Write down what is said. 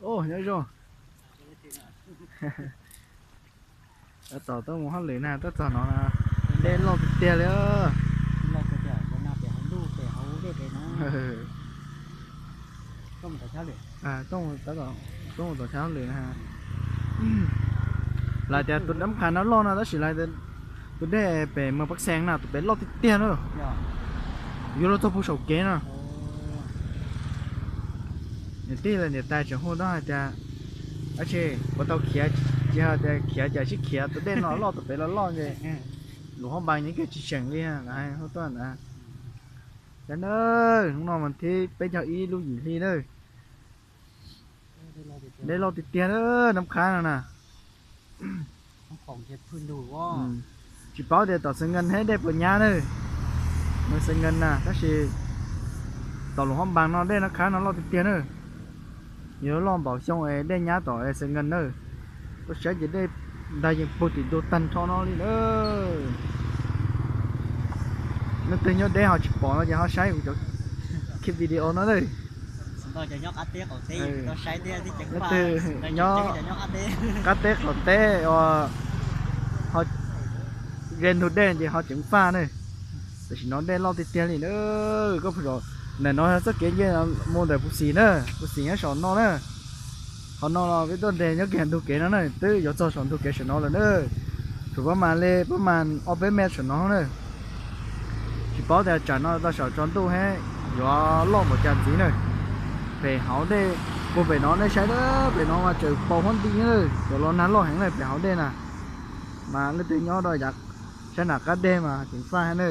Nyob zoo. Tab tom tuaj mus hauj lwm na, tuaj txog no na, dej loj tiag tiag li. Tuaj mus tom chaw hauj lwm na. Lawv tias tus dab qha no loj no tab sis lawv tus dej pem Mas Pab Xees na tus pem loj tiag tiag na. Yuav luag txog puag saum kev no. Niam tij los niam tais tseem hu tuaj hais tias, dab tsi puas tau khiav, tsis hais tias khiav cas sib khiav, tus dej no loj tus pem los loj ces lus hauv npas nws kiag tsis seem li lawv hais hu tuaj ntawd. Cov na, hnub no mas thib peb caug ib lub yim hli na. Dej loj tiag tiag na, Nab Qhab no na. Tsis paub tias tom Xeev Nkees thiab dej puas nyab na. Xeev Nkees na tab sis tom lus hauv npas no dej Nab Qhab no loj tiag tiag na. Yuav loj npaum xyoo es dej nyab tom Xeev Nkees na. Tuaj saib ces dej ntag yeej puag tim ntua tag nrho no li na. Leej twg nyob deb ho tsis pom no ces ho saib kuv cov video no na. Leej twg nyob qab teb qaum teb uas ho ze ntug dej ces ho ceev faj na. Tam sim no dej loj tiag tiag li na. Koj puas, ntawm no yog txoj kev nce mus ntawm Pus Xis na, Pus Xis nyob saum no na. Qhov no los peb tuaj nres nyob kiag ntug kev no na, twb yuav txog saum ntug kev saum no lawm na. Tsuas pab mas li pab mas ob peb mev saum no na. Tsis paub tias tsam no tau saum tsaus ntuj thiab yuav loj npaum cas ntxiv na. Pem hauv dej, puag pem no nej saib, pem no mas tseem paus huab nti na, cov los nag loj heev na pem hauv dej na. Mas leej twg nyob rau yav sab nram qab dej mas ceev faj thiab na.